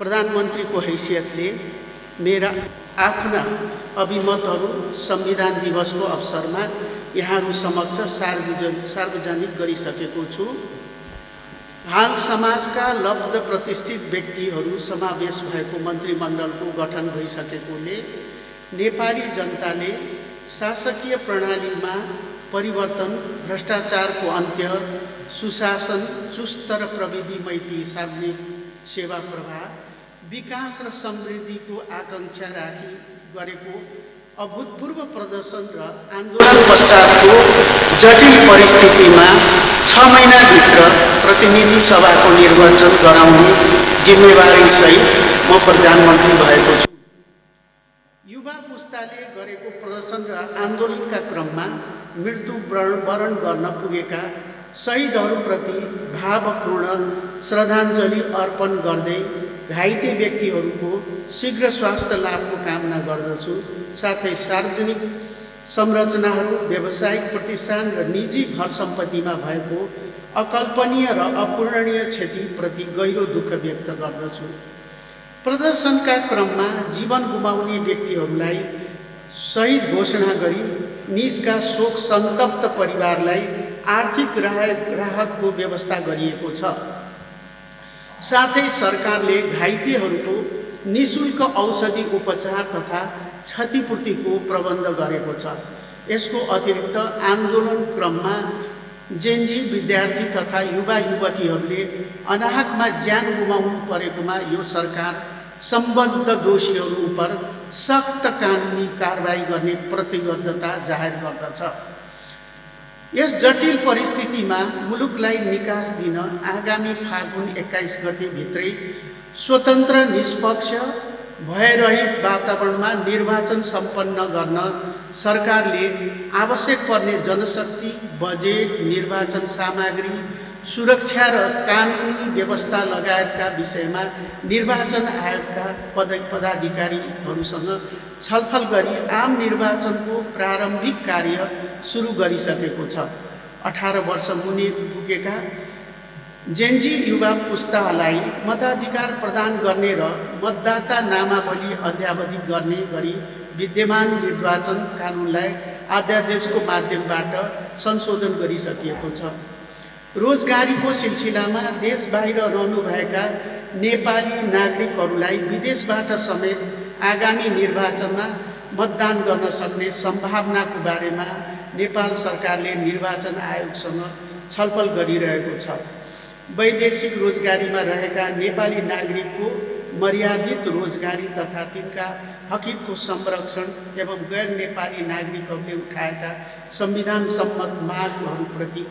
प्रधानमन्त्रीको हैसियतले मेरा आफ्ना अभिमतहरू संविधान दिवसको अवसरमा यहाँहरू समक्ष सार्वजनिक गरिसकेको छु। हाल समाजका लब्ध प्रतिष्ठित व्यक्तिहरू समावेश भएको मन्त्रीमण्डलको गठन भइसकेकोले नेपाली जनताले शासकीय प्रणालीमा परिवर्तन, भ्रष्टाचारको अन्त्य, सुशासन, चुस्त र प्रविधि मैत्री सार्वजनिक सेवा प्रवाह, विकास र समृद्धिको आकांक्षा राखी गरेको अभूतपूर्व प्रदर्शन र आन्दोलन पश्चातको जटिल परिस्थितिमा 6 महिनाभित्र प्रतिनिधि सभाको निर्वाचन गराउने जिम्मेवारीसहित म प्रधानमन्त्री भएको छु। युवा पुस्ताले गरेको प्रदर्शन र आन्दोलनका क्रममा मृत्यु वरण गर्न पुगेका शहीदहरूप्रति भावपूर्ण श्रद्धाञ्जली अर्पण गर्दै घाइते व्यक्तिहरूको शीघ्र स्वास्थ्य लाभको कामना गर्दछु। साथै सार्वजनिक संरचनाहरू, व्यावसायिक प्रतिष्ठान र निजी घर सम्पत्तिमा भएको अकल्पनीय र अपूरणीय क्षतिप्रति गहिरो दुःख व्यक्त गर्दछु। प्रदर्शनका क्रममा जीवन गुमाउने व्यक्तिहरूलाई शहीद घोषणा गरी निजका शोक सन्तप्त परिवारलाई आर्थिक राहतको व्यवस्था गरिएको छ। साथै सरकारले घाइतेहरूको निःशुल्क औषधि उपचार तथा क्षतिपूर्तिको प्रबन्ध गरेको छ। यसको अतिरिक्त आन्दोलन क्रममा जेनजी विद्यार्थी तथा युवा युवतीहरूले अनाहकमा ज्यान गुमाउनु परेकोमा यो सरकार सम्बद्ध दोषीहरू उप सख्त कानुनी कारबाही गर्ने प्रतिबद्धता जाहेर गर्दछ। यस जटिल परिस्थितिमा मुलुकलाई निकास दिन आगामी फागुन 21 गते भित्रै स्वतन्त्र, निष्पक्ष, भयरहित वातावरणमा निर्वाचन सम्पन्न गर्न सरकारले आवश्यक पर्ने जनशक्ति, बजेट, निर्वाचन सामग्री, सुरक्षा र कानुनी व्यवस्था लगायतका विषयमा निर्वाचन आयोगका पदाधिकारीहरूसँग छलफल गरी आम निर्वाचनको प्रारम्भिक कार्य सुरु गरिसकेको छ। 18 वर्ष मुनि पुगेका जेनजी युवा पुस्तालाई मताधिकार प्रदान गर्ने र मतदाता नामावली अद्यावधिक गर्ने गरी विद्यमान निर्वाचन कानुनलाई अध्यादेशको माध्यमबाट संशोधन गरिसकिएको छ। रोजगारीको सिलसिलामा देश बाहिर रहनुभएका नेपाली नागरिकहरूलाई विदेशबाट समेत आगामी निर्वाचनमा मतदान गर्न सक्ने सम्भावनाको बारेमा नेपाल सरकारले निर्वाचन आयोगसँग छलफल गरिरहेको छ। वैदेशिक रोजगारीमा रहेका नेपाली नागरिकको मर्यादित रोजगारी तथा तिनका हकको संरक्षण एवं गैर नेपाली नागरिकहरूले उठाएका संविधान सम्मत मागहरूप्रति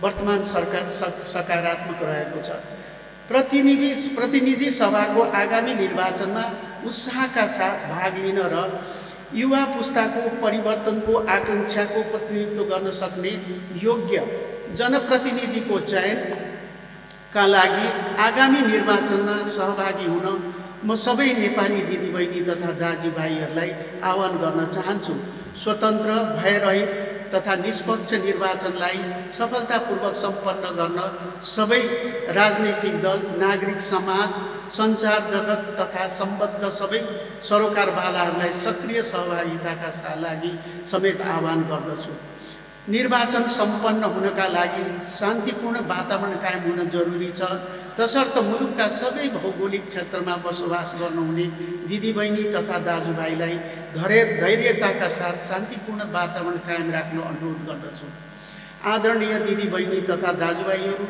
वर्तमान सरकार सकारात्मक रहेको छ। प्रतिनिधि सभाको आगामी निर्वाचनमा उत्साहका साथ भाग लिन र युवा पुस्ताको परिवर्तनको आकांक्षाको प्रतिनिधित्व गर्न सक्ने योग्य जनप्रतिनिधिको चयनका लागि आगामी निर्वाचनमा सहभागी हुन म सबै नेपाली दिदीबहिनी तथा दाजुभाइहरूलाई आह्वान गर्न चाहन्छु। स्वतन्त्र, भयरहित तथा निष्पक्ष निर्वाचनलाई सफलतापूर्वक सम्पन्न गर्न सबै राजनैतिक दल, नागरिक समाज, सञ्चार जगत तथा सम्बद्ध सबै सरोकारवालाहरूलाई सक्रिय सहभागिताका लागि समेत आह्वान गर्दछु। निर्वाचन सम्पन्न हुनका लागि शान्तिपूर्ण वातावरण कायम हुन जरुरी छ। तसर्थ मुलुकका सबै भौगोलिक क्षेत्रमा बसोबास गर्नुहुने दिदीबहिनी तथा दाजुभाइलाई धैर्यताका साथ शान्तिपूर्ण वातावरण कायम राख्न अनुरोध गर्दछु। आदरणीय दिदीबहिनी तथा दाजुभाइहरू,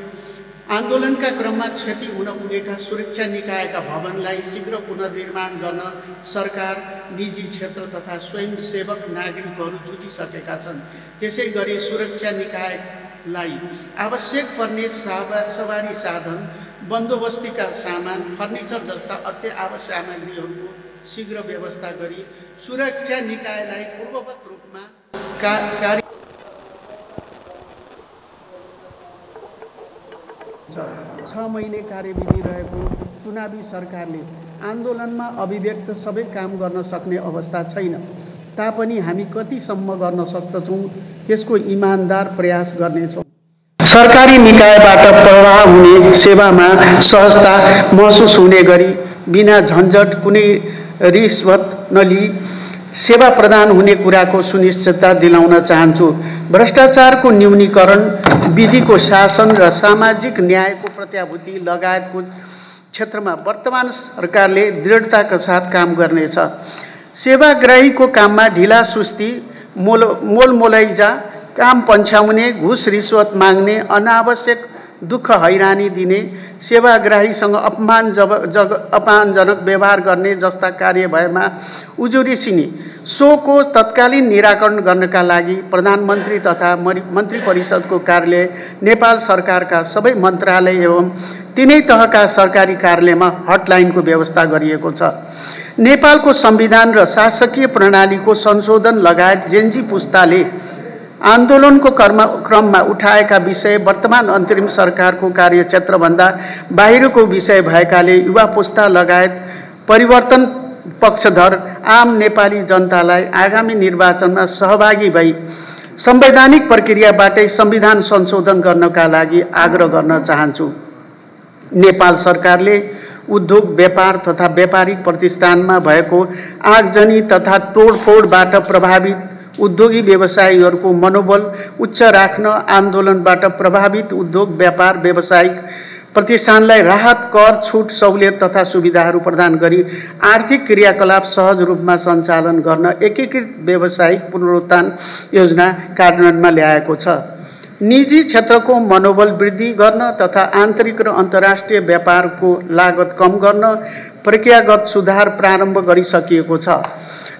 आन्दोलनका क्रममा क्षति हुन पुगेका सुरक्षा निकायका भवनलाई शीघ्र पुनर्निर्माण गर्न सरकार, निजी क्षेत्र तथा स्वयंसेवक नागरिकहरू जुटिसकेका छन्। त्यसै गरी सुरक्षा निकायलाई आवश्यक पर्ने सवारी साधन, बन्दोबस्तीका सामान, फर्निचर जस्ता अत्य आवश्यक सामग्रीहरूको शीघ्र व्यवस्था गरी सुरक्षा निकायलाई पूर्ववत रूपमा कार्य 6 महिने कार्यविधि रहेको चुनावी सरकारले आन्दोलनमा अभिव्यक्त सबै काम गर्न सक्ने अवस्था छैन तापनि हामी कतिसम्म गर्न सक्दछौँ त्यसको इमानदार प्रयास गर्नेछौँ। सरकारी निकायबाट प्रवाह हुने सेवामा सहजता महसुस हुने गरी बिना झन्झट कुनै रिश्वत नलिई सेवा प्रदान हुने कुराको सुनिश्चितता दिलाउन चाहन्छु। भ्रष्टाचारको न्यूनीकरण, विधिको शासन र सामाजिक न्यायको प्रत्याभूति लगायतको क्षेत्रमा वर्तमान सरकारले दृढताका साथ काम गर्नेछ। सेवाग्राहीको काममा ढिला सुस्ती, मोलमोलैजा, काम पन्छाउने, घुस रिश्वत माग्ने, अनावश्यक दुःख हैरानी दिने, सेवाग्राहीसँग अपमानजनक व्यवहार गर्ने जस्ता कार्य भएमा उजुरी सिनी सोको तत्कालीन निराकरण गर्नका लागि प्रधानमन्त्री तथा मन्त्री परिषदको कार्यालय, नेपाल सरकारका सबै मन्त्रालय एवं तिनै तहका सरकारी कार्यालयमा हटलाइनको व्यवस्था गरिएको छ। नेपालको संविधान र शासकीय प्रणालीको संशोधन लगायत जेनजी पुस्ताले आन्दोलनको क्रममा उठाएका विषय वर्तमान अन्तरिम सरकारको कार्यक्षेत्रभन्दा बाहिरको विषय भएकाले युवा पुस्ता लगायत परिवर्तन पक्षधर आम नेपाली जनतालाई आगामी निर्वाचनमा सहभागी भई संवैधानिक प्रक्रियाबाटै संविधान संशोधन गर्नका लागि आग्रह गर्न चाहन्छु। नेपाल सरकारले उद्योग, व्यापार तथा व्यापारिक प्रतिष्ठानमा भएको आगजनी तथा तोडफोडबाट प्रभावित उद्योगी व्यवसायीहरूको मनोबल उच्च राख्न आन्दोलनबाट प्रभावित उद्योग, व्यापार, व्यावसायिक प्रतिष्ठानलाई राहत, कर, छुट, सहुलियत तथा सुविधाहरू प्रदान गरी आर्थिक क्रियाकलाप सहज रूपमा सञ्चालन गर्न एकीकृत व्यावसायिक पुनरुत्थान योजना कार्यान्वयनमा ल्याएको छ। निजी क्षेत्रको मनोबल वृद्धि गर्न तथा आन्तरिक र अन्तर्राष्ट्रिय व्यापारको लागत कम गर्न प्रक्रियागत सुधार प्रारम्भ गरिसकिएको छ।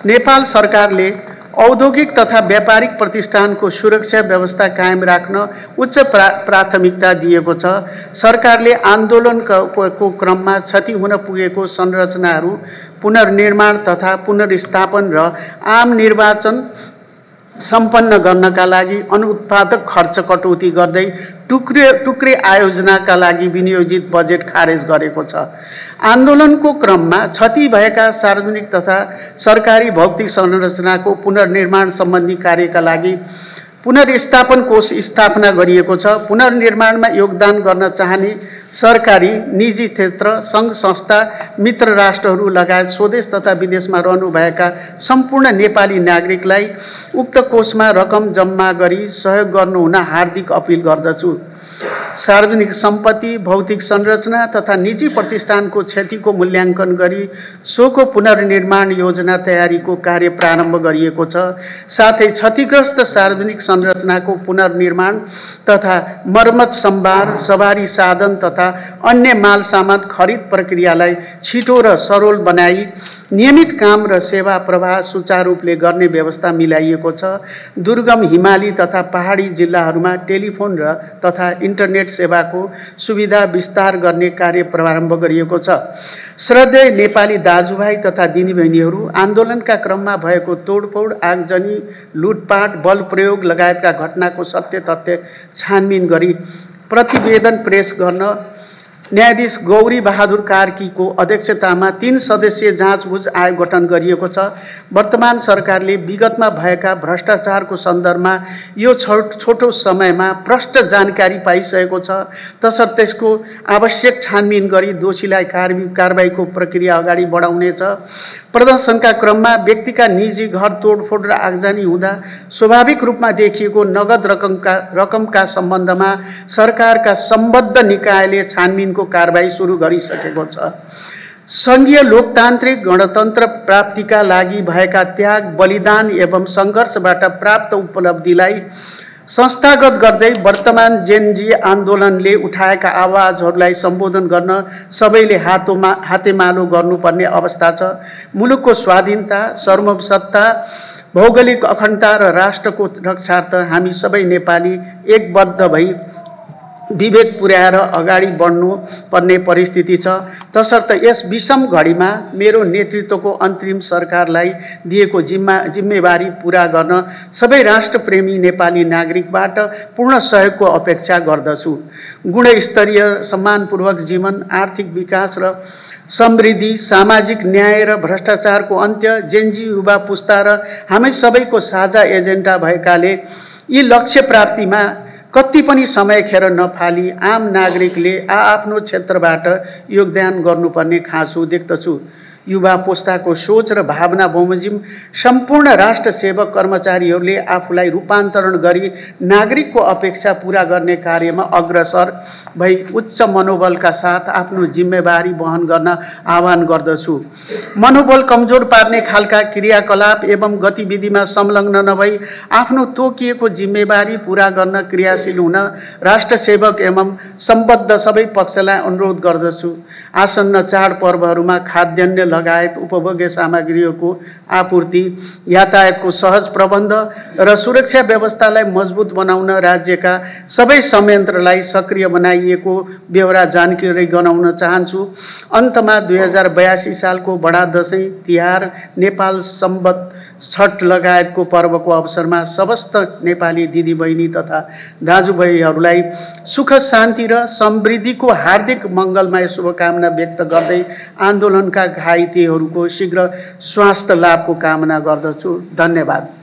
नेपाल सरकारले औद्योगिक तथा व्यापारिक प्रतिष्ठानको सुरक्षा व्यवस्था कायम राख्न उच्च प्राथमिकता दिएको छ। सरकारले आन्दोलनको क्रममा क्षति हुन पुगेको संरचनाहरू पुनर्निर्माण तथा पुनर्स्थापन र आम निर्वाचन सम्पन्न गर्नका लागि अनुत्पादक खर्च कटौती गर्दै टुक्रे आयोजनाका लागि विनियोजित बजेट खारेज गरेको छ। आन्दोलनको क्रममा क्षति भएका सार्वजनिक तथा सरकारी भौतिक संरचनाको पुनर्निर्माण सम्बन्धी कार्यका लागि पुनर्स्थापन कोष स्थापना गरिएको छ। पुनर्निर्माणमा योगदान गर्न चाहने सरकारी, निजी क्षेत्र, सङ्घ संस्था, मित्र राष्ट्रहरू लगायत स्वदेश तथा विदेशमा रहनुभएका सम्पूर्ण नेपाली नागरिकलाई उक्त कोषमा रकम जम्मा गरी सहयोग गर्नुहुन हार्दिक अपिल गर्दछु। सार्वजनिक सम्पत्ति, भौतिक संरचना तथा निजी प्रतिष्ठानको क्षतिको मूल्याङ्कन गरी सोको पुनर्निर्माण योजना तयारीको कार्य प्रारम्भ गरिएको छ। साथै क्षतिग्रस्त सार्वजनिक संरचनाको पुनर्निर्माण तथा मर्मत, सम्भार, सवारी साधन तथा अन्य माल सामान खरिद प्रक्रियालाई छिटो र सरल बनाई नियमित काम र सेवा प्रवाह सुचारू रूपले गर्ने व्यवस्था मिलाइएको छ। दुर्गम, हिमाली तथा पहाडी जिल्लाहरूमा टेलिफोन र तथा इन्टरनेट सेवाको सुविधा विस्तार गर्ने कार्य प्रारम्भ गरिएको छ। श्रद्धेय नेपाली दाजुभाइ तथा दिदीबहिनीहरू, आन्दोलनका क्रममा भएको तोडफोड, आगजनी, लुटपाट, बल प्रयोग लगायतका घटनाको सत्य तथ्य छानबिन गरी प्रतिवेदन पेश गर्न न्यायाधीश गौरी बहादुर कार्कीको अध्यक्षतामा 3 सदस्यीय जाँचबुझ आयोग गठन गरिएको छ। वर्तमान सरकारले विगतमा भएका भ्रष्टाचारको सन्दर्भमा यो छोटो समयमा प्रष्ट जानकारी पाइसकेको छ। तसर्थ त्यसको आवश्यक छानबिन गरी दोषीलाई कारबाहीको प्रक्रिया अगाडि बढाउनेछ। प्रदर्शनका क्रममा व्यक्तिका निजी घर तोडफोड र आगजनी हुँदा स्वाभाविक रूपमा देखिएको नगद रकमका सम्बन्धमा सरकारका सम्बद्ध निकायले छानबिनको कारबाही सुरु गरिसकेको छ। सङ्घीय लोकतान्त्रिक गणतन्त्र प्राप्तिका लागि भएका त्याग, बलिदान एवं सङ्घर्षबाट प्राप्त उपलब्धिलाई संस्थागत गर्दै वर्तमान जेनजी आन्दोलनले उठाएका आवाजहरूलाई सम्बोधन गर्न सबैले हातेमालो गर्नुपर्ने अवस्था छ। मुलुकको स्वाधीनता, सार्वभौमसत्ता, भौगोलिक अखण्डता र राष्ट्रको रक्षार्थ हामी सबै नेपाली एकबद्ध भई विवेक पुर्याएर अगाडि बढ्नु पर्ने परिस्थिति छ। तसर्थ यस विषम घडीमा मेरो नेतृत्वको अन्तरिम सरकारलाई दिएको जिम्मेवारी पूरा गर्न सबै राष्ट्रप्रेमी नेपाली नागरिकबाट पूर्ण सहयोगको अपेक्षा गर्दछु। गुणस्तरीय, सम्मानपूर्वक जीवन, आर्थिक विकास र समृद्धि, सामाजिक न्याय र भ्रष्टाचारको अन्त्य जेनजी युवा पुस्ता र हामी सबैको साझा एजेन्डा भएकाले यी लक्ष्य प्राप्तिमा कति पनि समय खेर नफाली आम नागरिकले आफ्नो क्षेत्रबाट योगदान गर्नुपर्ने खाँचो देख्दछु। युवा पुस्ताको सोच र भावना बमोजिम सम्पूर्ण राष्ट्र सेवक कर्मचारीहरूले आफूलाई रूपान्तरण गरी नागरिकको अपेक्षा पूरा गर्ने कार्यमा अग्रसर भई उच्च मनोबलका साथ आफ्नो जिम्मेवारी वहन गर्न आह्वान गर्दछु। मनोबल कमजोर पार्ने खालका क्रियाकलाप एवं गतिविधिमा संलग्न नभई आफ्नो तोकिएको जिम्मेवारी पूरा गर्न क्रियाशील हुन राष्ट्र सेवक एवं सम्बद्ध सबै पक्षलाई अनुरोध गर्दछु। आसन्न चाडपर्वहरूमा खाद्यान्न लगायत उपभोग्य सामग्रीहरूको आपूर्ति, यातायातको सहज प्रबन्ध र सुरक्षा व्यवस्थालाई मजबुत बनाउन राज्यका सबै संयन्त्रलाई सक्रिय बनाइएको बेहोरा जानकारी गराउन चाहन्छु। अन्तमा 2082 सालको बडा दशैं, तिहार, नेपाल सम्बत छठ लगायतको पर्वको अवसरमा समस्त नेपाली दिदीबहिनी तथा दाजुभाइहरूलाई सुख शान्ति र समृद्धिको हार्दिक मङ्गलमय शुभकामना व्यक्त गर्दै आन्दोलनका घाइतेहरूको शीघ्र स्वास्थ्य लाभको कामना गर्दछु। धन्यवाद।